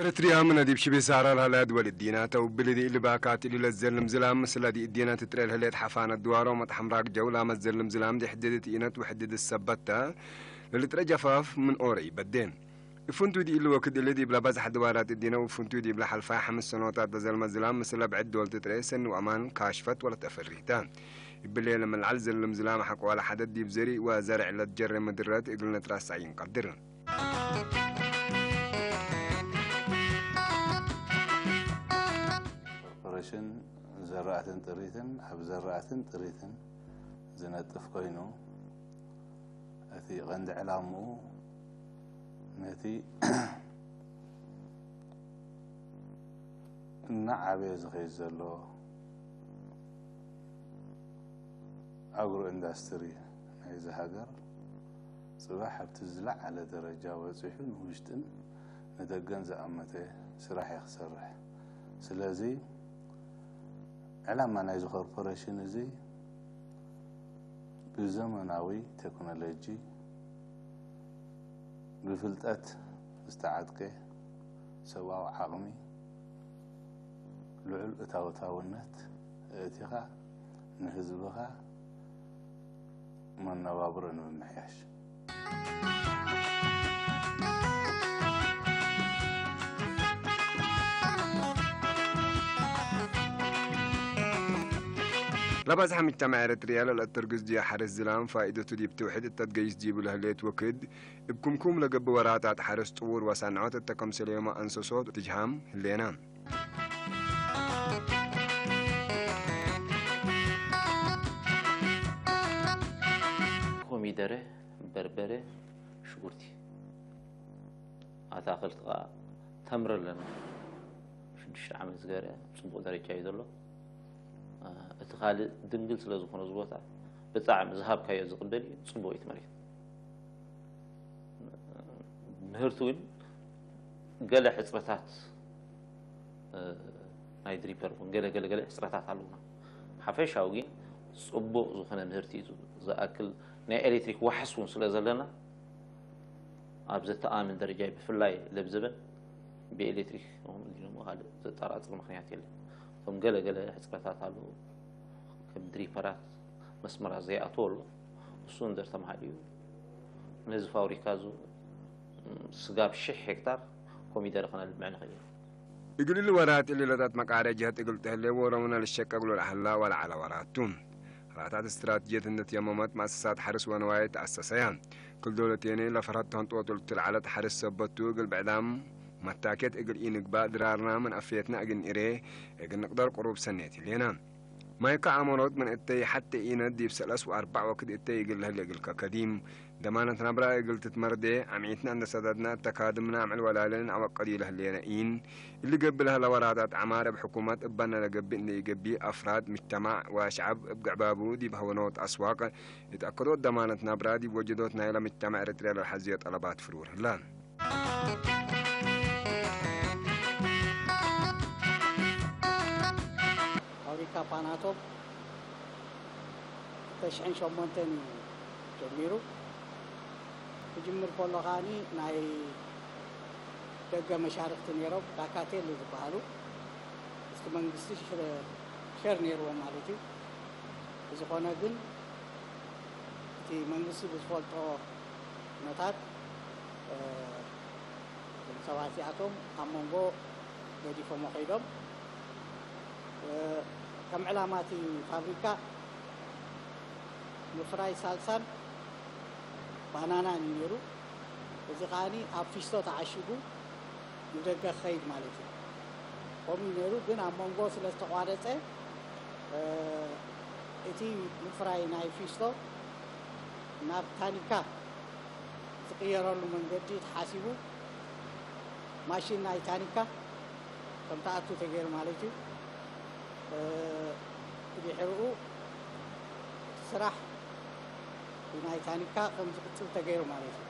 ኤርትርያ ምን ዲብ ሽቤ ሳራ ለህለ ድወል እዲና ተውብል ዲ ኢልባካት ኢልለ ዘልም ዝላም ምስለ ዲ እዲና ትጥሬ ለህሌት ሓፋነት ድዋሮ መጥሐምራግ ጀውላ መዘልም ዝላም ዲ ሕድድት ኢነት ውሕድድ ሰበተ ለልጥረ ጀፋፍ ምን ኦረ ይበዴ። እፍንቱ ዲ ኢሉ ወክድ እሊ ዲብላ ባዛሕ ድዋራት እዲነ ውፍንቱ ዲብላ ሓልፋ ሓምስ ሰኖታት በዘልመ ዝላም ምስለ ብዕድ ድወል ትጥሬ ሰኒ ወአማን ካሽፈት ወለት አፈሪታ። ይብሌ ለመልዓል ዘልም ዝላም ሓቆ ዋላ ሓደድ ዲብ ዘሪእ ወዘርዕ ለትጀረ ምድረት እግልነት ራሳይን ቀድር። ኮርፖሬሽን ዘራእትን ጥሪትን ኣብ ዘራእትን ጥሪትን ዝነጥፍ ኮይኑ፣ እቲ ቀንዲ ዕላምኡ ነቲ እናዓበየ ዝኸይድ ዘሎ ኣግሮ ኢንዳስትሪ ናይዚ ሃገር ጽባሕ ኣብቲ ዝለዓለ ደረጃ በጺሑ ንውሽጥን ንደገን ዝኣመተ ስራሕ እዩ ክሰርሕ። ስለዚ ዕላማ ናይዚ ኮርፖሬሽን እዚ ብዘመናዊ ቴክኖሎጂ፣ ብፍልጠት ዝተዓጥቀ ሰብኣዊ ዓቕሚ፣ ልዑል እታወታውነት ኣእቲኻ ንህዝብኻ መነባብሮ ንምምሕያሽ። ለባዝሐ ምጅተማዕ ኤረትርያ ለልአተርግዝ ዲያ ሐረስ ዝላም ፋኢደቱ ዲብ ትውሕድ እተትገይስ ዲቡ ለህሌት ወክድ፣ እብ ክምኩም ለገብእ ወራታት ሐረስ ጥውር ወሳንዖት እተ ከምሰለዮማ አንሰሶ ትጅሃም ህሌና። ኮሚደረ፣ በርበረ፣ ሽጉርቲ፣ ኣታኽልቲ ኸኣ ተምሪ ኣለና። ሽዱሽተ ዓመት ዝገርአ ጽቡቕ ደረጃ እዩ ዘሎ። እ፣ እቲ ካልእ ድንግል ስለ ዝኾነ እዚ ቦታ ብጣዕሚ ዝሃብካዮ ዝቕበል እዩ፣ ጽቡቕ እዩ እቲ መሬት። ምህርቲ እውን ገለ ሕጽረታት፣ እ፣ ናይ ድሪፐር እውን ገለ፣ ገለ፣ ገለ ሕጽረታት ኣለዉና። ሓፈሻዊ ግን ጽቡቕ ዝኾነ ምህርቲ እዩ። ዝኣክል ናይ ኤሌክትሪክ ዋሕስ እውን ስለ ዘለና፣ ኣብ ዘተኣማምን ደረጃ ብፍላይ ለብዘበን ብኤሌክትሪክ፣ እሞ ካልእ ዘጠራጥር ምኽንያት የለን። እቶም ገለ፣ ገለ ሕጽረታት ኣለዉ። ከም ድሪፐራት መስመራት ዘይኣትዎ ኣሎ። እሱ እንድሕር ተማሊኡ ነዚ ፋብሪካ እዚ ስጋብ ሽሕ ሄክታር ኮሚደረ ከነልምዕ ንኽእል ኢና። እግል እሊ ወራት እሊ ለታት መቃረጀት እግል ተህሌ ወሮምነ ልሸቀግሎ ለሀላ ወለዓለ ወራቱ። ራታት ስትራትጅየት እንድትየመመት መአሰሳት ሐርስ ወንዋይ ተአሰሰያ። ክል ዶለቴኔ ለፈርሀት ተንጦቱ ልትልዓለት ሐርስ ሰበቱ እግል ብዕዳም መታኬት እግል ኢንግባእ ድራርና ምን አፍየትና እግል ንእሬ እግል ንቅደር ቅሩብ ሰኔት ህሌና። ማይካ አመሮት ምን እተይ ሐቴ ኢነት ዲብ ሰለስ ወአርባዕ ወክድ እተይ እግል ለህሌ እግል ከከዲም ደማነት ናብራ እግል ትትመርዴ፣ አምዒትና እንደ ሰደድና እተካድምና አምዕል ወላለን አወቀዲ ለህሌነ ኢን። እሊ ገብእ ለህለ ወራታት ዐማር እብ ሕኩመት እበነ ለገብእ እንደ ኢገብእ አፍራድ ምጅተማዕ ወሸዐብ እብ ግዕባቡ ዲብ ሀወኖት አስዋቅ እት አከዶት ደማነት ናብራ ዲብ ወጀዶት ናይለ ምጅተማዕ ኤረትርያ ለልሐዝዮ ጠለባት ፍሩር ህለ። ፋብሪካ ፓናቶፕ ክልተ ሽሕን ሸሞንተን እዩ ጀሚሩ። ክጅምር ከሎ ከዓኒ ናይ ደገ መሻርኽቲ ነይሮም፣ ዳካቴል ዝበሃሉ፣ ምስቲ መንግስቲ ሸ-፣ ሸር ነይርዎ ማለት እዩ። ብዝኾነ ግን እቲ መንግስቲ ብዝፈልጦ ኩነታት፣ እ፣ እዞም ሰባት እዚኣቶም ኣብ መንጎ ገዲፎሞ ከይዶም። እ፣ ከም ዕላማ እቲ ፋብሪካ ምፍራይ ሳልሳን ባናናን እዩ ነይሩ። እዚ ከዓኒ ኣብ ፊስቶ ተዓሺጉ ንደገ ክኸይድ ማለት እዩ። ከምኡ እዩ ነይሩ፣ ግን ኣብ መንጎ ስለ ዝተቋረጸ፣ እ፣ እቲ ምፍራይ ናይ ፊስቶ ናብ ታኒካ ዝቕየረሉ መንገዲ ተሓሲቡ፣ ማሽን ናይ ታኒካ ከም ትኣቱ ተገይሩ ማለት እዩ። እ፣ ድሕሪኡ ስራሕ ናይ ታኒካ ከም ዝቕጽል ተገይሩ ማለት እዩ።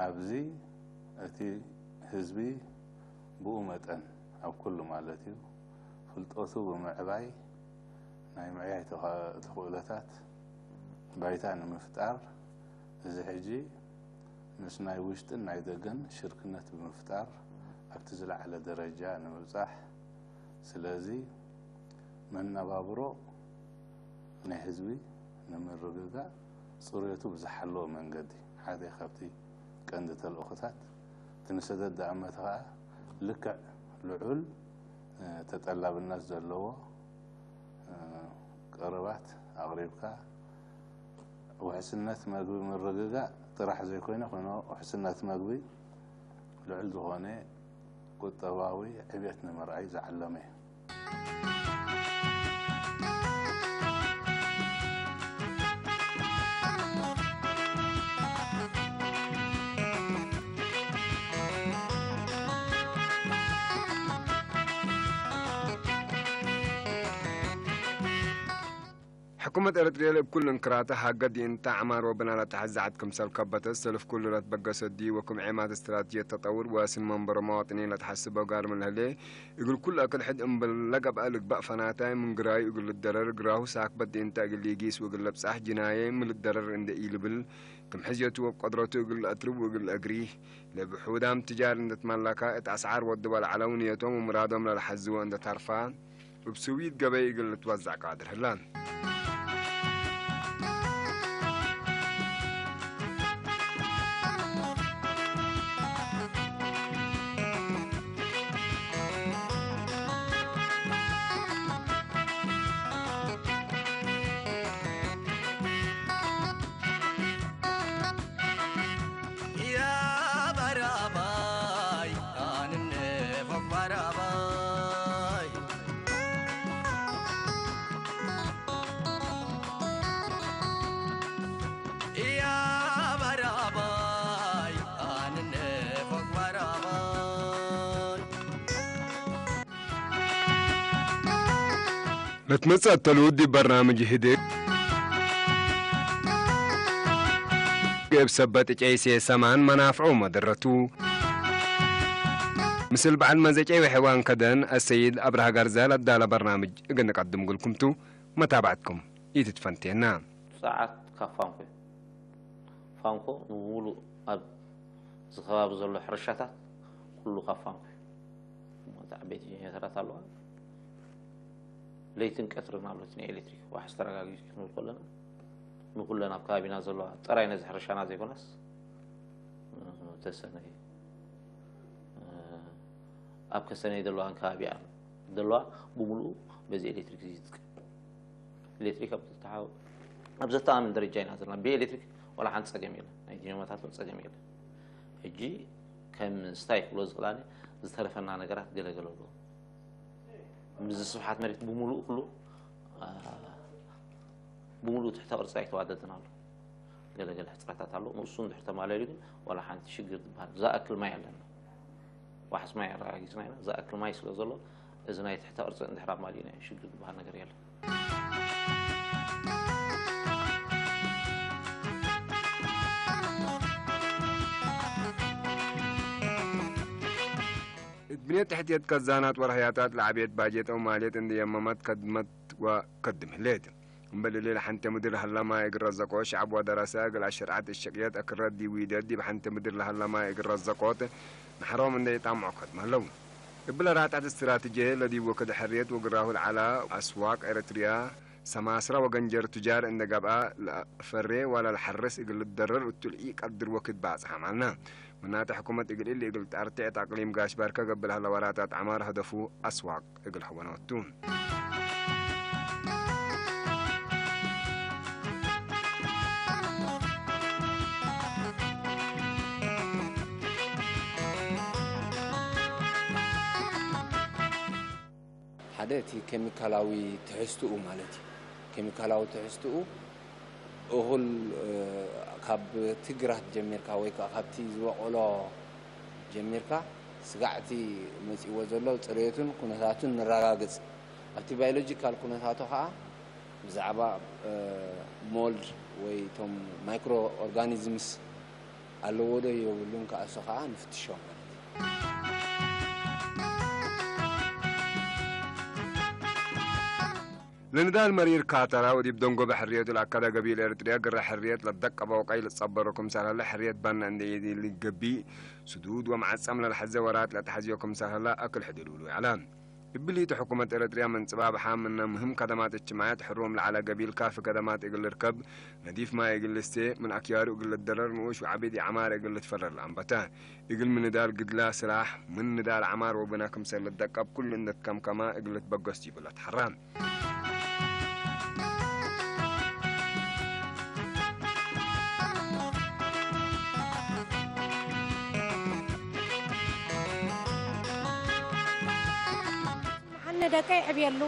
ኣብዚ እቲ ህዝቢ ብኡ መጠን ኣብ ኩሉ ማለት እዩ ፍልጠቱ ብምዕባይ ናይ ምዕያይ ተኸ- ተኽእሎታት ባይታ ንምፍጣር እዚ ሕጂ ምስ ናይ ውሽጥን ናይ ደገን ሽርክነት ብምፍጣር ኣብቲ ዝለዓለ ደረጃ ንምብጻሕ። ስለዚ መነባብሮ ናይ ህዝቢ ንምርግጋእ ጽሬቱ ብዝሓለወ መንገዲ ሓደ ካብቲ ቀንዲ ተልእኾታት እቲ ንሰደድ ዝኣመተ ከኣ ልክዕ ልዑል ተጠላብነት ዘለዎ ቀረባት ኣቕሪብካ ውሕስነት መግቢ ምርግጋእ ጥራሕ ዘይኮይነ ኮይኑ ውሕስነት መግቢ ልዑል ዝኾነ ቁጠባዊ ዕብየት ንምርኣይ ዝዓለመ እዩ። ሕኩመት ኤረትርየ ለእብ ኩሉ እንክራተ ሃገ ዲእንታ ኣዕማር ወበናላ ተሐዛዐት ክምሰል ከበተ ሰልፍ ኩሉ ለትበገሰ ዲ ወክም ዔማት ስትራትጅየት ተጠውር ወስን መንበሮ መዋጥኒን ለትሐስበው ጋር ምን ለህሌ እግል ኩሉ አክል ሕድ እምበል ለገብአ ልግባእ ፈናታይ ምን ግራዩ እግል ልደረር ግራሁ ሳክበት ዲእንታ እግል ሊጊስ ወእግል ለብጻሕ ጅናየ ምን ልደረር እንደ ኢልብል ክም ሕዝየቱ ወብ ቀድረቱ እግል ለአትርብ ወእግል ለአግሪህ ለብሑዳም ትጃር እንደ ትማላካ እት አስዓር ወድባ ለዐለው ንየቶም ወምራዶም ለልሐዝወ እንደ ታርፋ እብ ስዊድ ገበይ እግል ልትወዛዕ ቃድር ህላን። ለትመጸእ ተልውድ ዲብ በርናምጅ ህድግ እብ ሰበት ጨይሴ ሰማን መናፍዑ መደረቱ። ምስል በዓል መዘጨይ ወሕዋን ከደን አሰይድ አብርሃ ጋርዛ ለዳለ በርናምጅ እግል ንቀድም እግልኩምቱ መታባዕትኩም ኢትትፈንቴና። ጸዓት ካብ ፋንኮ እዩ። ፋንኮ ንሙሉእ ኣብ እዚ ከባቢ ዘሎ ሕርሻታት ኩሉ ካብ ፋንኮ እዩ። እሞ እቲ ዓበይቲ ጀነሬተራት ኣለዋ። ለይትን ቀትርን ኣሎ እቲ ናይ ኤሌክትሪክ ዋሕስ ተረጋጊጹ ክንብል ከለና ንኩለን ኣብ ከባቢና ዘለዋ ጥራይ ነዚ ሕርሻና ዘይኮነስ ተሰነ ኣብ ከሰነይ ዘለዋ ከባቢኣ ዘለዋ ብምሉኡ በዚ ኤሌክትሪክ ዝጥቀም ኤሌክትሪክ ኣብ ዘተኣማምን ደረጃ ኢና ዘለና። ብኤሌክትሪክ ዋላ ሓንቲ ፀገም የለን። ናይ ዲናሞታት እውን ፀገም የለን። ሕጂ ከም ስታይ ክብሎ ዝኽእል ኣነ ዝተረፈና ነገራት ገለገለ ኣሎ። ምስዚ ስፍሓት መሬት ብምሉእ ኩሉ ብምሉእ ትሕተ ቅርፂ ኣይተዋደድን ኣሎ። ገለገለ ሕፅረታት ኣሎ። ንሱ እንድሕር ተማለሉ ግን ዋላ ሓንቲ ሽግር ዝበሃል ዝኣክል ማይ ኣለና። ዋሕስ ማይ ኣረጋጊፅና ኢና። ዝኣክል ማይ ስለ ዘሎ እዚ ናይ ትሕተ ቅርፂ እንድሕር ኣማሊእና ሽግር ዝበሃል ነገር የለን። እት ብኔት ትሕትየት ከዛናት ወርሕያታት ለዓብየት ባጀት ኦማልየት እንደ የመመት ከድመት ወከድም ህሌት። እምበል እሊ ለሐንተ ምድር ለሀለማ እግል ረዘቆ ሸዕብ ወደረሰ እግል አሸርዓት እሸቅየት አክረ ዲዊደ ዲብ ሐንተ ምድር ለሀለማ እግል ረዘቆት ናሕሮም እንደ ይጣምዖ ከድም ሀለው። እብለ ራጣት እስትራትጂ ለዲብ ወክድ ሕርየት ወግራሁ ለዓላ አስዋቅ ኤረትርያ ሰማስራ ወገንጀር ቱጃር እንደ ገብአ ለአፈሬ ወለ ለሐርስ እግል ልደረር እቱ ለኢቀድር ወክድ ባጽሕ አማልና። ምናተ ሕኩመት እግል እሊ እግል ጣርቴ እት አቅሊም ጋሽ ባርከ ገብእ ለሀለ ወራታት ዐማር ሀደፉ አስዋቅ እግል ሀወነ ወቱ። ሓደ እቲ ኬሚካላዊ ትሕዝትኡ ማለት እዩ። ኬሚካላዊ ትሕዝትኡ እኹል ካብቲ ግራት ጀሚርካ ወይ ከዓ ካብቲ ዝበቆሎ ጀሚርካ ስጋዕቲ መፂእዎ ዘሎ ፅሬቱን ኩነታቱን ንረጋግፅ። ኣብቲ ባዮሎጂካል ኩነታቱ ከዓ ብዛዕባ ሞልድ ወይ እቶም ማይክሮ ኦርጋኒዝምስ ኣለዎ ዶ የብሉን ክኣሱ ከኣ ንፍትሾ ማለት እዩ። ለንዳል መሪር ካተራ ወዲብ ደንጎበ ሕርየቱ ለአካዳ ገቢል ኤርትርያ ግረ ሕርየት ለደቀበ ወቀይ ልጸበሮ ክምሳል ሀለ ሕርየት ባና እንደ የዲ ልገቢ ስዱድ ወመዓጸም ለልሐዘ ወራት ለተሐዝዮ ክምሳል ሀለ አክል ሕድር ውሉ ያዕላ። እብሊቱ ሕኩመት ኤረትርያ ምን ጽባብሓ ምነ ምህም ከደማት እጅትማዕያት ሕሩም ለዐለ ገቢል ካፊ ከደማት እግል ልርከብ፣ ነዲፍ ማይ እግል ልስቴ፣ ምን አክያሩ እግል ልደረር ንኡሽ ወዐቤት የዐማር እግል ልትፈረር ለአንበተ። እግል ምን ንዳል ግድላ ስራሕ፣ ምን ንዳል ዐማር ወብነ ክምሰል ልደቀብ ኩሉ እንደ ትከምከመ እግል ልትበገስ ዲቡ ለትሐረ። ንሓነ ደቀይ ዕብየሉ፣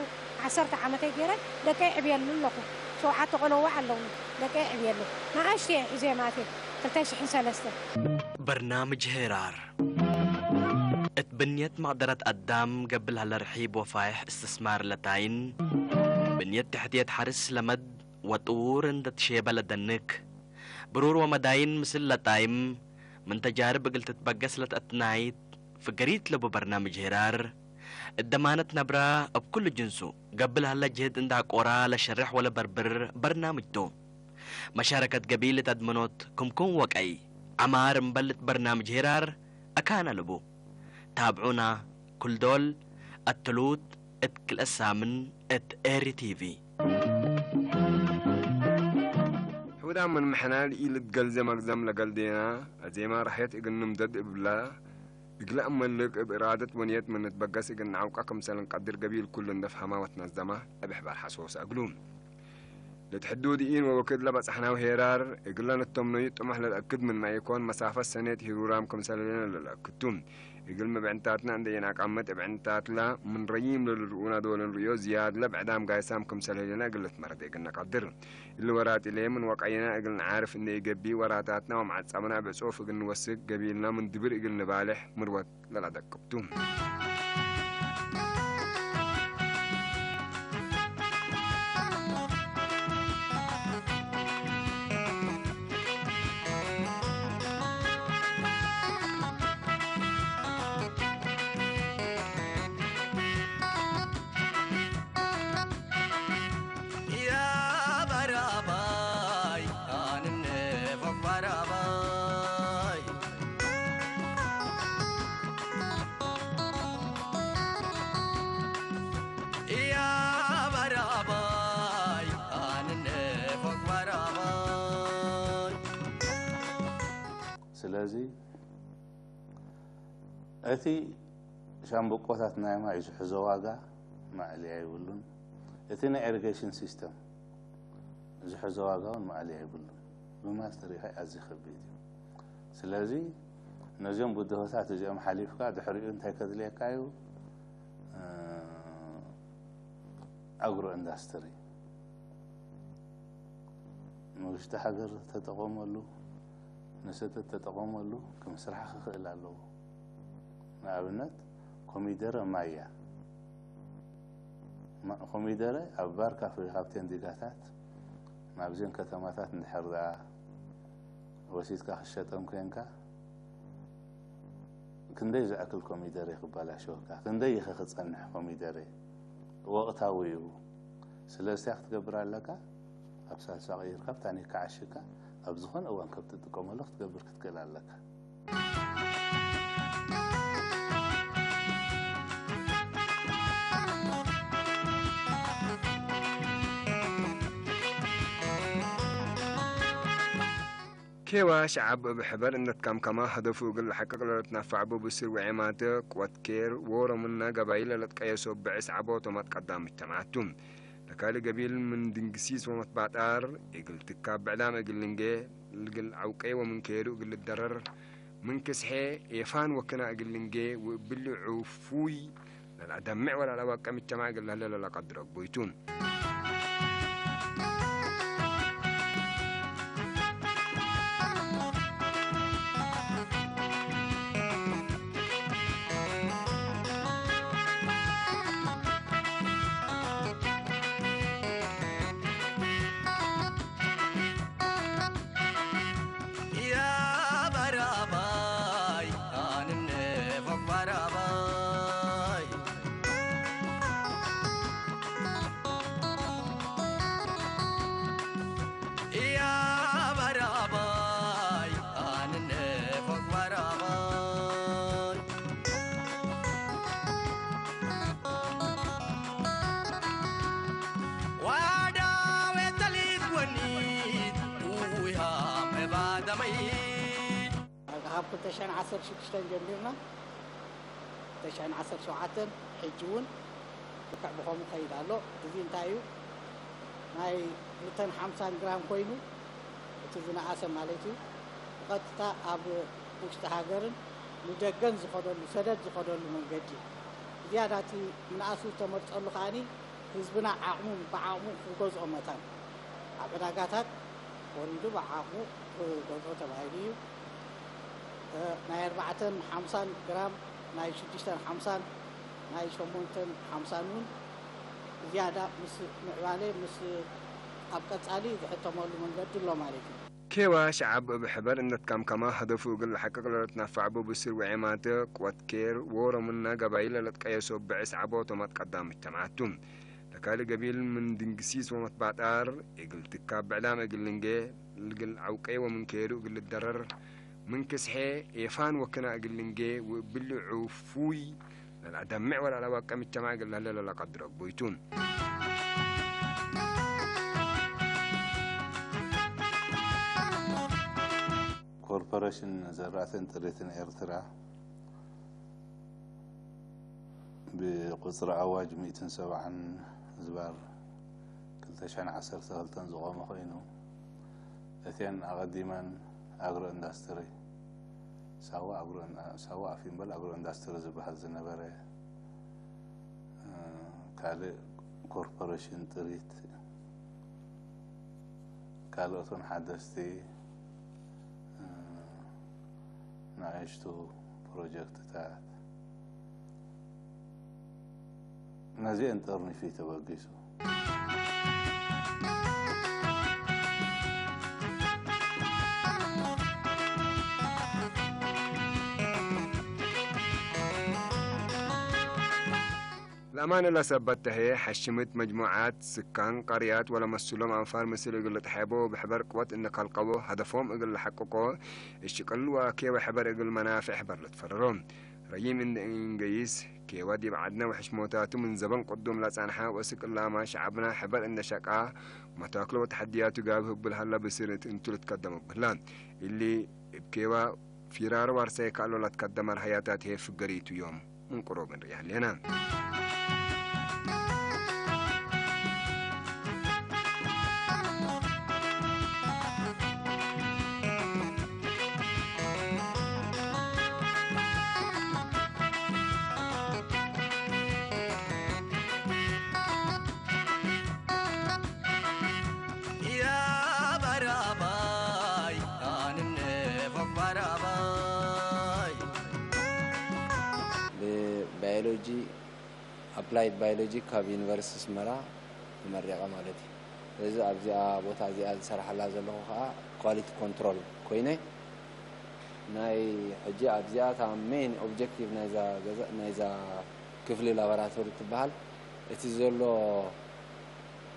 ዓሰርተ ዓመተይ ገይረ ደቀይ ዕብየሉ ኣለኹ። ሸውዓተ ቆለዋ ኣለውኒ። ደቀይ ዕብየሉ። ንኣሽቱ እየ ሒዘ ማእቴ ክልተ ሽሕን ሰለስተ። برنامج هيرار. እት ብንየት መቕደረት አዳም ገብልሃለ ርሒብ ወፋይሕ እስትስማር ለታይን፣ ብንየት ትሕትየት ሓርስ ለመድ ወጥውር እንደ ትሼበ ለደንክ፣ ብሩር ወመዳይን ምስል ለጣይም፣ ምን ተጃርብ እግል ትትበገስ ለተአትናይት፣ ፍገሪት ለቡ በርናምጅ ሄራር፣ እደማነት ነብራ እብ ኩሉ ጅንሱ፣ ገብልሃለ ጅህድ እንዳ ቆራ ለሸርሕ ወለበርብር በርናምጅ ቱ። መሻረከት ገቢል እት አድመኖት ክምኩም ወቀይ፣ ዐማር እምበል እት በርናምጅ ሄራር አካን አለቡ። ታብዑና፣ ኩል ዶል፣ አትሉት፣ እት ክልኤ ሳምን፣ እት ኤሪ ቲቪ። ሕውዳም ምን ምሕና ልኢልትገልዘ መግዘም ለገልዴና፣ አዜማ ራሕየት እግል ንምደድ እብላ፣ እግለ እመልክ እብ እራደት ወንየት ምን ንትበገስ እግል ነዐውቀ ክምሰል እንቀድር ገቢል ኩሉ እንደ ፈሀማ ወትነዘማ፣ እብ ሕባር ሐሶስ አግሉ። ለትሕዱድ ኢን ወወክድ ለበጽሐናው ሄራር፣ እግለ ንተምነዩ ጥሙሕ ለልአክድ ምንመ ኢኮን፣ መሳፈት ሰኔት ሂሩራም ክምሰል ህሌነ ለልአክድ ቱ። እግል ምብዕንታትና እንደ ኢነአቃምጥ፣ እብዕንታትላ ምን ረዪም ለልርኡና ዶል እንርእዮ፣ ዝያድለ ብዕዳም ጋይሳም ክምሰል ህሌነ እግል ልትመረድ እግል ነቀድር። እሊ ወራጢ ለየ ምን ወቀይና እግል ነዓርፍ እንደ ኢገብእ፣ ወራታትና ወመዓጸብና እብ ዕጹፍ እግል ንወስክ፣ ገቢልና ምን ድብር እግል ንባልሕ ምርወት ለለአደቅብ ቱ። ስለዚ እቲ ሻምብቆታት ናይ ማይ ዝሕዞ ዋጋ ማእለያ የብሉን። እቲ ናይ ኢሪጌሽን ሲስተም ዝሕዞ ዋጋ እውን ማእለያ የብሉን። ብማስ ተሪኻ ኣዝዩ ከቢድ እዩ። ስለዚ ነዚኦም ብድሆታት እዚኦም ሓሊፍካ ድሕሪኡ እንታይ ከድልየካ እዩ? ኣግሮ ኢንዳስትሪ ንውሽጢ ሃገር ተጠቐመሉ፣ ንሰተት ተጠቐመሉ፣ ክምስራሕ ክኽእል ኣለዎ። ንኣብነት ኮሚደረ ማያ፣ ኮሚደረ ኣብ ባር ካፍሪ ካብተን ዲጋታት ናብዘን ከተማታት እንድሕር ደኣ ወሲድካ ክሸጠም ኮንካ፣ ክንደይ ዝኣክል ኮሚደረ ክበላሸወካ፣ ክንደይ ኢኸ ክጸንሕ ኮሚደረ? ወቕታዊ እዩ። ስለዚ እንታይ ክትገብር ኣለካ? ኣብ ሳልሳ ቀይርካ፣ ኣብ ታኒካ ዓሽግካ፣ ኣብ ዝኾነ እዋን ከም ትጥቀመሉ ክትገብር ክትክእል ኣለካ። ኬዋ ሸዓብ እብ ሕበር እነት ካምካማ ሀደፉ እግል ለሐቅቅ ለልትናፋዕ ቡ ብስር ወዔማተ ቅወት ኬር ዎሮ ምነ ገባይል ለለትቀየሶ ብዕስ ዐቦ ቶማት ቀዳም እጅተማዓቱ። ለካሊ ገቢል ምን ድንግሲስ ወመትባጣር እግል ትካብ ብዕዳም እግል ልንጌ እግል ዐውቄ ወምን ኬሩ እግል ልደረር ምን ክስሔ ኤፋን ወክና እግል ልንጌ ወእብሊ ዑፉይ ለልአደምዕ ወለልአዋቅዕ ምጅተማዕ እግል ለህለ ለለቀድሮ እግቦይቱ። ካብ ክልተ ሽሕን ዓሰርተ ሽዱሽተን ጀሚርና ክልተ ሽሕን ዓሰርተ ሸውዓተን ሕጂ እውን ልክዕ ብኸምኡ ከይድ ኣሎ። እዚ እንታይ እዩ? ናይ ክልተን ሓምሳን ግራም ኮይኑ እቲ ዝነኣሰ ማለት እዩ። ብቐጥታ ኣብ ውሽጢ ሃገርን ንደገን ዝኸደሉ፣ ሰደድ ዝኸደሉ መንገዲ እዩ። ዝያዳ እቲ ምንኣሱ ዝተመርጸሉ ከኣኒ ህዝብና ዓቕሙ ብዓቕሙ ክገዝኦ መታን ኣብ ዕዳጋታት ወሪዱ ብዓቕሙ ክገዝኦ ተባሂሉ እዩ። እ፣ ናይ ኣርባዕተን ሓምሳን ግራም፣ ናይ ሽዱሽተን ሓምሳን፣ ናይ ሸሞንተን ሓምሳን እውን ዝያዳ ምስ ምዕባለ፣ ምስ ኣብ ቀጻሊ ዝሕተመሉ መንገዲ ኣሎ ማለት እዩ። ኬዋ ሸዓብ እብ ሕበር እነት ካምካማ ሀደፉ እግል ለሐቅቅ ለለትናፋዕ ብቡስር ወዔማት ቅወት ኬር ወሮ ምና ገባይል ለለትቀየሶ ብዕስ ዐቦ ቶማት ቀዳም እጅተምዓቱ። ለካሊ ገቢል ምን ድንግሲስ ወመትባጣር እግል ትካብ ብዕዳም እግል ልንጌ ልግል ዐውቀይ ወምን ኬሩ እግል ልደረር ምን ክስሔ ኤፋን ወክና እግል ልንጌ ወእብሊ ዑፉይ ለልአደምዕ ወለአለዋቀ ምጅተማዕ እግል ለህለ ለለቀድሮ ግቦይቱ። ኮርፖሬሽን ዘራእትን ጥሪትን ኤርትራ ብቁጽሪ ኣዋጅ ሚእትን ሰብዓን ዝባር ክልተ ሽሕን ዓሰርተ ክልተን ዝቖመ ኮይኑ፣ እተን ኣቐዲመን ኣግሮ ኢንዳስትሪ፣ ሳዋ ኣግሮ፣ ሳዋ ኣፊምበል ኣግሮ ኢንዳስትሪ ዝበሃል ዝነበረ፣ እ፣ ካልእ ኮርፖሬሽን ጥሪት፣ ካልኦት እውን ሓደስቲ፣ እ፣ ንኣሽቱ ፕሮጀክትታት፣ ነዚአን ጠርኒፉ እዩ ተበጊሱ። ለአማን እለ ሰበት ተህየ ሐሽምት መጅሙዓት፣ ስካን፣ ቀርያት ወለመስሎም አንፋር ምስል እግል ልጥሐቦ ብሕበር ቅወት እንካልቀቦ ሀደፎም እግል ለሐቅቆ እሽቅል ወአኬ ወሕበር እግል መናፍዕ ሕበር ልትፈረሮ። ረዪም እንደ እንገይስ ኬዋ ዲብ ዐድነ ወሕሽሞታቱ ምን ዘበን ቅዱም ለጸንሐ ወስቅላማ ሸዐብና ሕበር እንደ ሸቃ መታክሎ ወተሐድያቱ ጋብህ እብል ሀላ ብስር እት እንቱ ልትከደም እብህላ። እሊ እብ ኬዋ ፊራር ዋርሳይ ካሎ ለትከደም አርሀያታት ህዬ ፍገሪቱ ዮም ምን ቅሩብ እንርኢ ሀሌና። ብባዮሎጂ፣ ኣፕላይድ ባዮሎጂ ካብ ዩኒቨርሲቲ ኣስመራ ተመሪቐ ማለት እዩ። ስለዚ ኣብዚኣ ቦታ እዚኣ ዝሰርሓላ ዘለኹ ከዓ ኳሊቲ ኮንትሮል ኮይነ ናይ ሕጂ ኣብዚኣ እታ ሜን ኦብጀክቲቭ ናይዛ ገዛ፣ ናይዛ ክፍሊ ላቦራቶሪ ትበሃል እቲ ዘሎ፣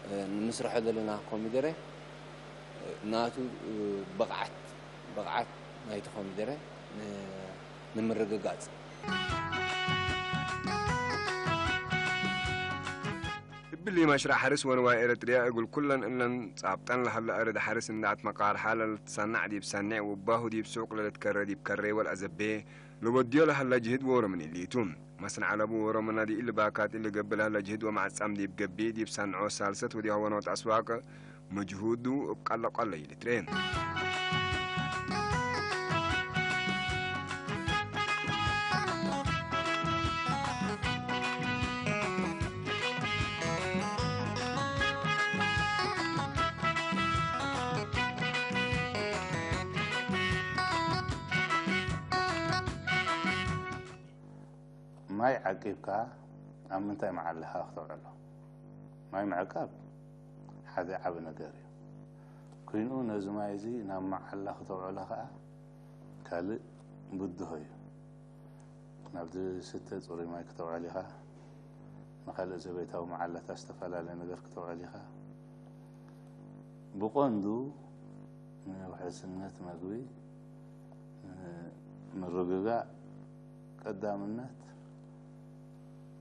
እ፣ ንምስርሖ ዘለና ኮሚደረ፣ እ፣ ናቱ፣ እ፣ ብቕዓት፣ ብቕዓት ናይቲ ኮሚደረ ን-፣ ንምርግጋጽ። እብሊ መሽራዕ ሐርስ ወንዋይ ኤረትርያ እግል ኩለን እለን ጻብጠን ለሀለ አርድ ሐርስ እንዳዕት መቃርሓ ለልትሰናዕ ዲብ ሰኔዕ ወባሁ ዲብ ሱቅ ለልትከረ ዲብ ከሬ ወልአዘቤ ለወድዮ ለሀለ ጅህድ ዎሮ ምን እሊቱ። መስንዕ አለቡ ዎሮ ምና ዲኢሊ ባካት እሊ ገብእ ለሀለ ጅህድ ወመዐጻም ዲብ ገቢእ ዲብ ሰንዖ ሳልሰት ወዲሃ ወኖት አስዋቅ መጅሁዱ እብ ቀሎ ቀሎ ኢልትሬ። ማይ ዓቂብካ ኣብ ምንታይ መዓላኻ ክተውዕሎ? ማይ ምዕቃብ ሓደ ዓቢ ነገር እዩ። ኩይንኡ ነዚ ማይ እዚ ናብ መዓላ ክተውዕሎ ከኣ ካልእ ብድሆ እዩ። ናብ ዝስተ ጽሩይ ማይ ክተውዕል ኢኻ፣ ንኻልእ ዘቤታዊ መዓላታት ዝተፈላለየ ነገር ክተውዕል ኢኻ። ብቐንዱ ንውሕስነት መግቢ፣ ንምርግጋእ ቀዳምነት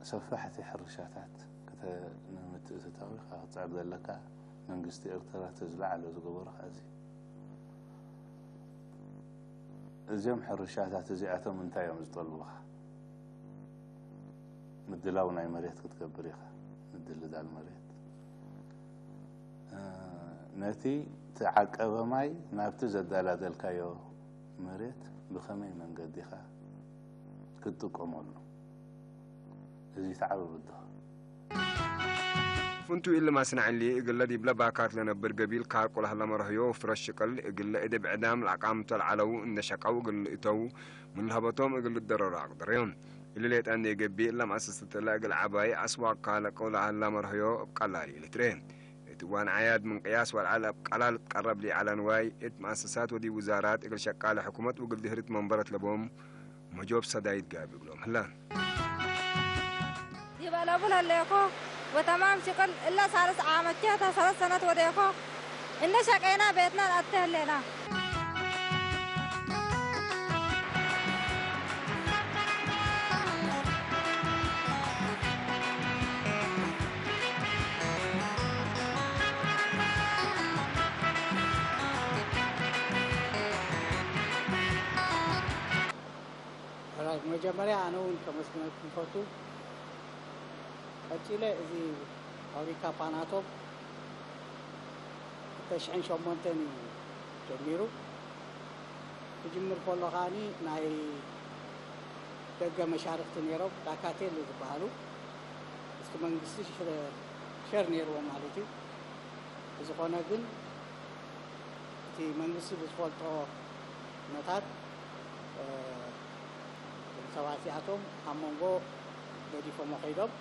ሰፋሕቲ ሕርሻታት ክተ-፣ ንምትእትታው ኢኻ ክትጽዕር ዘለካ። መንግስቲ ኤርትራ እቲ ዝለዓለ ዝገበሮ ከኣ እዚ። እዚኦም ሕርሻታት እዚኣቶም እንታይ እዮም ዝጠልቡኻ? ምድላው ናይ መሬት ክትገብር ኢኻ። ምድልዳል መሬት፣ እ፣ ነቲ ተዓቀበ ማይ ናብቲ ዘደላደልካዮ መሬት ብኸመይ መንገዲ ኢኻ ክትጥቀመሉ? እዚ ተዓበ ብድሆ። ፍንቱ ኢለ ማስናዕሊ እግለ ዲብለ ባካት ለነብር ገቢል ካር ቁላህ ለመርህዮ ፍረሽ ሽቅል እግለ እድብ ዕዳም ለአቃምቶ ለዓለው እንደ ሸቀው እግል እተው ምን ለሀበቶም እግል ልደረሩ አቅደረዮም። እሊ ሌጣ እንደ ገቢ ለማሰሰተለ እግል ዓባይ አስዋቅ ካለ ቁላህ ለመርህዮ እብ ቀላል ይልትሬ። እቲ ዋን ዓያድ ምን ቅያስ ወልዓል አብ ቀላል ቀረብ ሊዓለ ንዋይ እት መአሰሳት ወዲ ውዛራት እግል ሸቃለ ሕኩመት ውግል ድህርት መንበረት ለቦም መጆብ ሰዳይት ጋብ እግሎም ህላን። ይበለቡል ህሌኮ ወተማም ሽቅል እለ ሳልስ ዓመት ጀህተ ሰለት ሰነት ወዴኮ እንደ ሸቄና ቤትና ንአቴ ህሌና። መጀመርያ ኣነ እውን ከመስግነኩም ፈቱ። ቀጺለ እዚ ፋብሪካ ፓናቶፕ ክልተ ሽሕን ሸሞንተን እዩ ጀሚሩ። ክጅምር ከሎ ከዓኒ ናይ ደገ መሻርክቲ ነይሮም፣ ዳካቴል ዝበሃሉ ምስቲ መንግስቲ ሸር ነይርዎም ማለት እዩ። ብዝኾነ ግን እቲ መንግስቲ ብዝፈልጦ ኩነታት እቶም ሰባት እዚኣቶም ኣብ መንጎ ገዲፎሞ ከይዶም።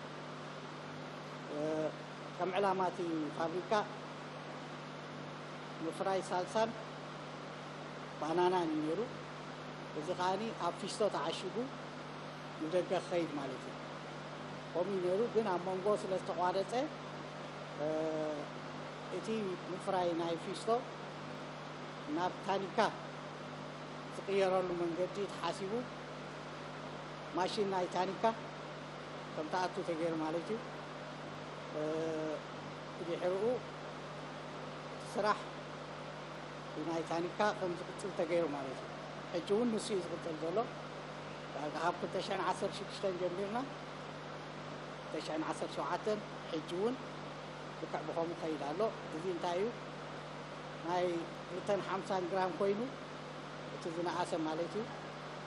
ከም ዕላማ እቲ ፋብሪካ ምፍራይ ሳልሳን ባናናን እዩ ነይሩ። እዚ ከዓኒ ኣብ ፊስቶ ተዓሺጉ ንደገ ክኸይድ ማለት እዩ። ከምኡ እዩ ነይሩ፣ ግን ኣብ መንጎ ስለ ዝተቋረፀ እቲ ምፍራይ ናይ ፊስቶ ናብ ታኒካ ዝቕየረሉ መንገዲ ተሓሲቡ ማሽን ናይ ታኒካ ከም ተኣቱ ተገይሩ ማለት እዩ። ብድሕሪኡ እቲ ስራሕ ብናይ ታኒካ ከም ዝቕፅል ተገይሩ ማለት እዩ። ሕጂ እውን ንሱ እዩ ዝቕፅል ዘሎ። ዳርጋ ካብ ክልተ ሽሕን ዓሰርተ ሽዱሽተን ጀሚርና ክልተ ሽሕን ዓሰርተ ሸውዓተን ሕጂ እውን ልክዕ ብኸምኡ ከይድ ኣሎ። እዚ እንታይ እዩ? ናይ ክልተን ሓምሳን ግራም ኮይኑ እቲ ዝነኣሰ ማለት እዩ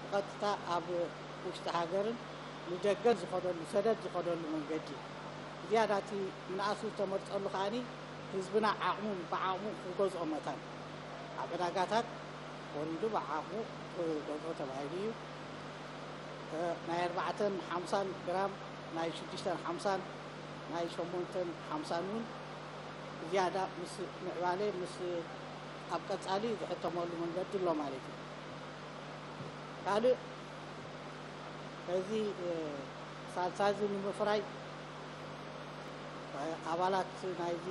ብቐጥታ ኣብ ውሽጢ ሃገርን ንደገን ዝኸደሉ ሰደድ ዝኸደሉ መንገዲ ዝያዳ እቲ ምንኣሱ ዝተመርፀሉ ከዓኒ ህዝብና ዓቕሙ ብዓቕሙ ክገዝኦ መታን ኣብ ዕዳጋታት ወሪዱ ብዓቕሙ ክገዝኦ ተባሂሉ እዩ። ናይ ኣርባዕተን ሓምሳን ግራም ናይ ሽዱሽተን ሓምሳን ናይ ሸሞንተን ሓምሳን እውን ዝያዳ ምስ ምዕባለ ምስ ኣብ ቀፃሊ ዝሕተመሉ መንገዲ ኣሎ ማለት እዩ። ካልእ እዚ ሳልሳ እዚ ንምፍራይ ኣባላት ናይዚ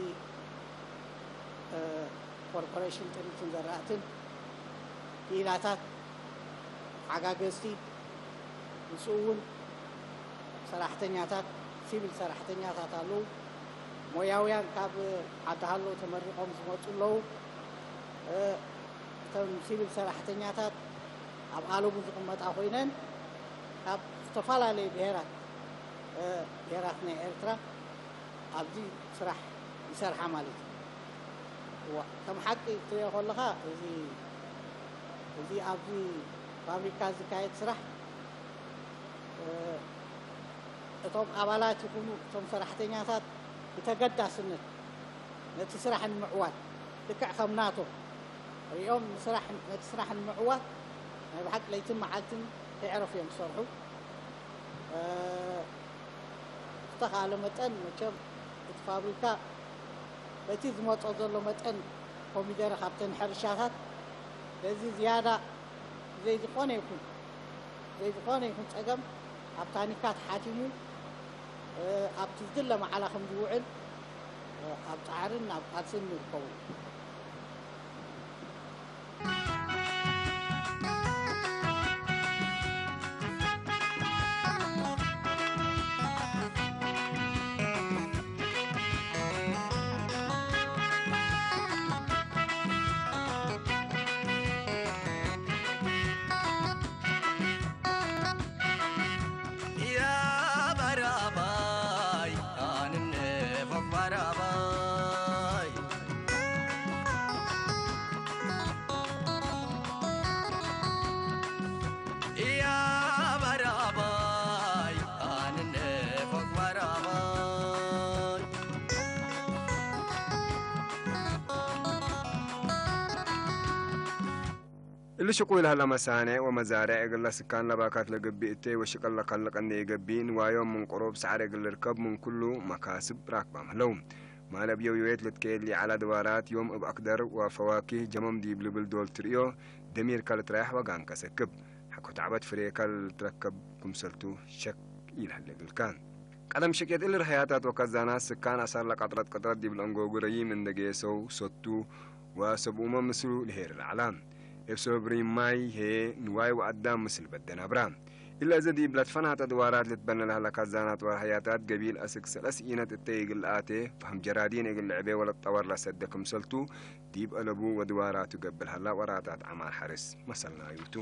ኮርፖሬሽን ጥሪትን ዘራእትን ክኢላታት ሓጋገዝቲ ምስኡ እውን ሰራሕተኛታት ሲቪል ሰራሕተኛታት ኣለዉ። ሞያውያን ካብ ዓዲ ሃሎ ተመሪቖም ዝመፁ ኣለዉ። እቶም ሲቪል ሰራሕተኛታት ኣብ ኣለቡ ዝቕመጣ ኮይነን ካብ ዝተፈላለዩ ብሄራት ብሄራት ናይ ኤርትራ ኣብዚ ስራሕ ይሰርሓ ማለት እዩ። እዋ ከም ሓቂ ክትሪኦ ከለኻ እዚ እዚ ኣብዚ ፋብሪካ ዝካየድ ስራሕ እቶም ኣባላት ይኹኑ እቶም ሰራሕተኛታት ብተገዳስነት ነቲ ስራሕ ንምዕዋት ልክዕ ከም ናቶም ሪኦም ንስራሕ ነቲ ስራሕ ንምዕዋት ናይ ብሓቂ ለይትን መዓልትን ከይዕረፉ እዮም ዝሰርሑ። ብዝተኻእለ መጠን መቸም እቲ ፋብሪካ በቲ ዝመፆ ዘሎ መጠን ኮሚደረ ካብተን ሕርሻታት በዚ ዝያዳ ብዘይ ዝኾነ ይኹን ብዘይ ዝኾነ ይኹን ፀገም ኣብ ታኒካ ተሓቲሙ ኣብቲ ዝድለ መዓላ ከም ዝውዕል ኣብ ፃዕርን ኣብ ቃልስን ንርከቡ። እሊ ሽቁ ኢልሃላ መሳንዕ ወመዛርዕ እግል ለስካን ለባካት ለገብእ እተይ ወሽቀል ለከልቅ እንዴ ኢገብእ ንዋዮም ምን ቁሩብ ሳዕር እግል ልርከብ ምን ኩሉ መካስብ ራክባም ህለው። ማለብ የውየት ልትከየድ ሊዓላ ድዋራት ዮም እብ አክደር ወፈዋኪህ ጀመም ዲብ ልብል ዶል ትርእዮ ደሚርካ ልትራያሕ ወጋንካ ሰክብ። ሐኮ ተዕበት ፍሬካ ልትረከብ ክምሰልቱ ሸክ ኢልሀለ እግልካ። ቀደም ሽቄት እሊ ርሀያታት ወከዛናት ስካን አሳር ለቀጥረት ቅጥረት ዲብ ለእንጎጉ ረዪም እንደ ጌሰው ሰቱ ወሰብኡመ ምስሉ ልሄር ለዐላ። እብ ሰብብ ሪም ማይ ህዬ ንዋይ ወአዳም ምስል በደ ናብራ። እለ እዘ ዲብ ለትፈናተ ድዋራት ልትበነ ለሀለ ከዛናት ወርሀያታት ገቢል አስክ ሰለስ ኢነት እተ እግል ለአቴ ፈህም ጀራዲን እግል ልዕቤ ወለትጠወር ለሰደ ክምሰልቱ ዲብ አለቡ ወድዋራቱ ገብእ ለሀላ ወራታት ዐማር ሐርስ መሰልናዩቱ።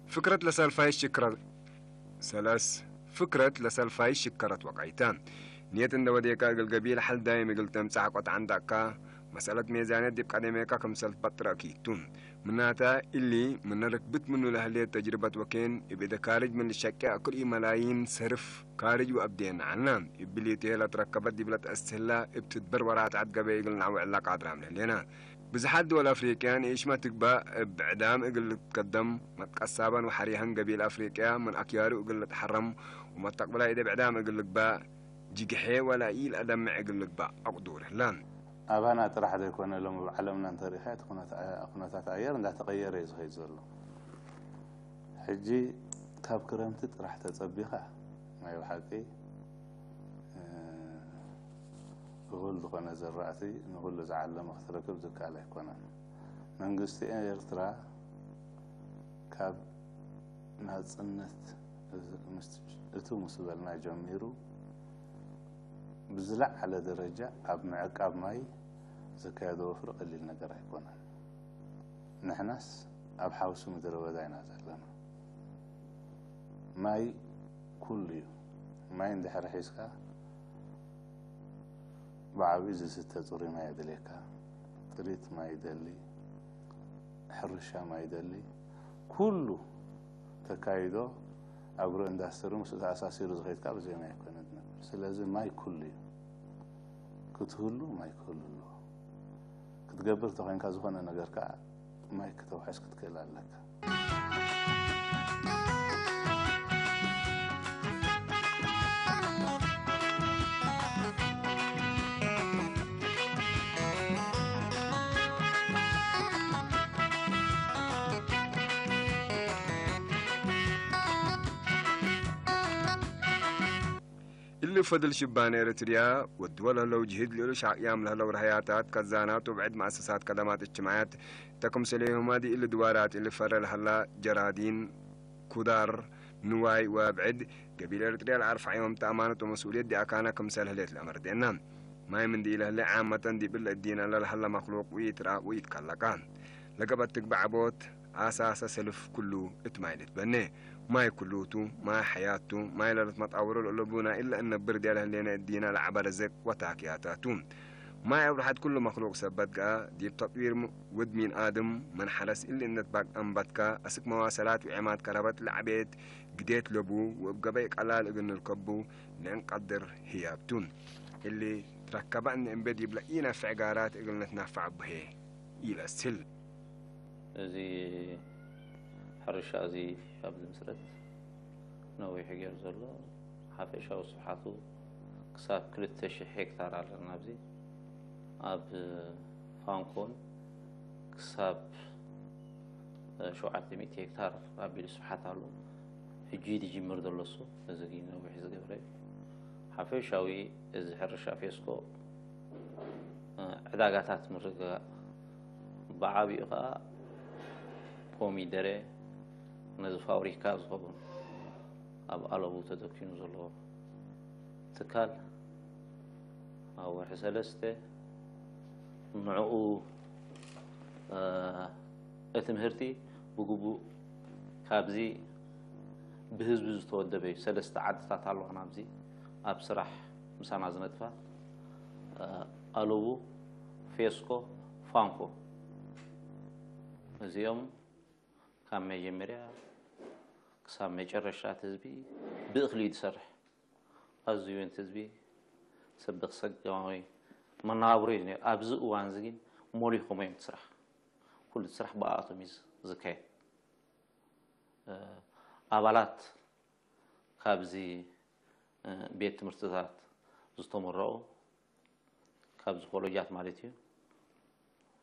ፍክረት ለሰልፋይ ሽክረት ሰለስ ፍክረት ለሰልፋይ ሽከረት ወቃይታ። ኔት እንደ ወዴካ እግል ገቢል ሐል ዳይም እግል ተምጻሕ ቆጣ ዐንዳካ መሰለት ሜዛነት ዲብ ቀደሜካ ክምሰል ትበጥረ አኪቱ። ምናታ እሊ ምነ ርክብት ምኑ ለህሌት ተጅርበት ወኬን እብ እደ ካርጅ ምን ልሸቄ አክልኢ መላይን ሰርፍ ካርጅ ወአብዴና ዐልና። እብሊቴ ለትረከበት ዲብ ለትአስህላ እብ ትድበር ወራትዐት ገበይ እግል ነዐውዕላ ቃድራም ለህሌና። ብዝሓት ድወል ኣፍሪቅያን ኢሽማ ትግባእ እብ ብዕዳም እግል ልትከደም መትቀሳበን ወሐሪሀን ገቢል ኣፍሪቅያ ምን ኣክያሩ እግል ልትሐረም ወመተቅብላ ኢደ ብዕዳም እግል ልግባእ ጅግሐ ወላ ኢልአደምዕ እግል ልግባእ አቅዱር ህላን። ኣባና ጥራሕ ዘይኮነ ሎም ኣብ ዓለምና እንተሪእኻ እቲ ኩነታ-፣ ኩነታት ኣየር እንዳተቐየረ እዩ ዝኸይድ ዘሎ። ሕጂ ካብ ክረምቲ ጥራሕ ተጸቢኻ ናይ ብሓቂ፣ እ፣ እኹል ዝኾነ ዘራእቲ ንኹሉ ዝዓለመ ክትረክብ ዝከኣል ኣይኮነን። መንግስቲ ኤርትራ ካብ ናጽነት እዚ ምስ፣ እቱ ምስ በልና ጀሚሩ ብዝለዓለ ደረጃ ኣብ ምዕቃብ ማይ ዘካየዶ ወፍሪ ቀሊል ነገር ኣይኮነን። ንሕናስ ኣብ ሓውሲ ምድረ በዳ ኢና ዘለና። ማይ ኩሉ እዩ። ማይ እንድሕር ሒዝካ ብዓብዩ ዝስተ ጽሩይ ማይ የድልየካ። ጥሪት ማይ ይደሊ፣ ሕርሻ ማይ ይደሊ። ኩሉ ተካይዶ ኣግሮ ኢንዳስትሪ ምስኡ ተኣሳሲሩ ዝኸይድ ካብ ዜና ኣይኮነ ዝነብር። ስለዚ ማይ ኩሉ እዩ። ክትህሉ ማይ ክህሉ ኣለዎ። ክትገብር ተኾይንካ ዝኾነ ነገር ከኣ ማይ ክተውሕስ ክትክእል ኣለካ። እሊ ፈድል ሽባን ኤረትርያ ወድወ ለህለው ጅህድ ልእሉ ሻቅያም ለህለው ረሀያታት ከዛናት ወብዕድ መአሰሳት ከደማት እጅትማዕያት እተ ክምሰለዮማዲ እሊ ድዋራት እሊ ፈረ ለሀላ ጀራዲን ኩዳር ንዋይ ወብዕድ ገቢል ኤረትርያ ለአርፍዐዮም ተአማነት ወመስኡልየት ዲአካና ክምሰል ህሌት ለአመርዴና። ማይ ምንዲ ኢለህለ ዓመተን ዲብ እለ እዲነ ለለሀለ መክሉቅ ውኢትረአ ውኢትከለቃ። ለገበት ትግባዕ ቦት አሳሰ ሰልፍ ኩሉ እት ማይ ልትበኔ። ማይ ኩሉቱ፣ ማይ ሐያቱ፣ ማይ ለልትመጣወሮ ለእለቡ ናይ እለ እነብር ዲያለ ህሌነ እዲነ ለዐበ ረዘቅ ወታክያታቱ። ማይ አብርሐት ኩሉ መክሉቅ ሰበት ገአ፣ ዲብ ተጥዊር ም-፣ ውድ ሚን አድም፣ ምን ሐረስ እሊ እነት ባግ አንበትከ፣ አስክ መዋሰላት ወዔማት ከረበት ለዐቤት ግዴት ለቡ፣ ወእብ ገበይ ቀላል እግል ንርከቡ ለእንቀድር ህያብቱ። እሊ ትረከበ እነ እምቤ ዲብለ ኢነፍዕ ጋራት እግል ንትነፈዕ ብሄ ኢለስል። እዚ ሕርሻ እዚ ኣብ ዝምስረት ነዊሑ ገይሩ ዘሎ ሓፈሻዊ ስፍሓቱ ክሳብ ክልተ ሽሕ ሄክታር ኣለና። ኣብዚ ኣብ ፋንኮን ክሳብ ሸውዓተ ሚእቲ ሄክታር ኣቢሉ ስፍሓት ኣሎ። ሕጂ እዩ ዝጅምር ዘሎ እሱ። እዚ ግን ነዊሕ ዝገብረ እዩ። ሓፈሻዊ እዚ ሕርሻ ፌስኮ፣ እ፣ ዕዳጋታት ምርግጋእ፣ ብዓቢኡ ኸኣ ኮሚደረ ነዚ ፋብሪካ ዝኸውን ኣብ ኣለቡ ተደኪኑ ዘሎ ትካል ኣብ ወርሒ ሰለስተ ንዕኡ እቲ ምህርቲ ብግቡእ ካብዚ ብህዝቢ ዝተወደበ እዩ። ሰለስተ ዓድታት ኣለዋና ኣብዚ ኣብ ስራሕ ምሳና ዝነጥፋ ኣለቡ፣ ፌስኮ፣ ፋንኮ። እዚኦም ካብ መጀመርያ ክሳብ መጨረሻ እቲ ህዝቢ ብእኽሊ እዩ ዝሰርሕ። ኣዝዩ እቲ ህዝቢ ሰብ ብሰጋማዊ መነባብሮ እዩ ነይሩ። ኣብዚ እዋን እዚ ግን ሞሊኾም እዮም እቲ ስራሕ። ኩሉ እቲ ስራሕ ብኣቶም እዩ ዝካየድ። ኣባላት ካብዚ ቤት ትምህርትታት ዝተመረቑ፣ ካብዚ ኮለጃት ማለት እዩ፣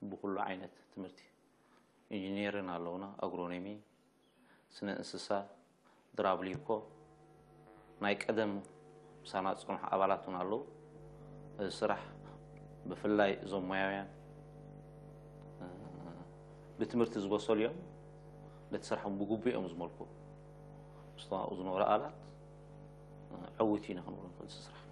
ብኩሉ ዓይነት ትምህርቲ፣ ኢንጂነሪን ኣለውና፣ ኣግሮኖሚ፣ ስነ እንስሳ፣ ድራብሊኮ፣ ናይ ቀደም ምሳና ዝጸንሑ ኣባላት እውን ኣለዉ። እዚ ስራሕ ብፍላይ እዞም ሞያውያን ብትምህርቲ ዝበሰሉ እዮም። ነቲ ስራሕ እውን ብግቡእ እዮም ዝመልኩ። ምስቶም ኣብኡ ዝነበሩ ኣባላት ዕውት ኢና ክንብሎ ንኽእል እዚ ስራሕ።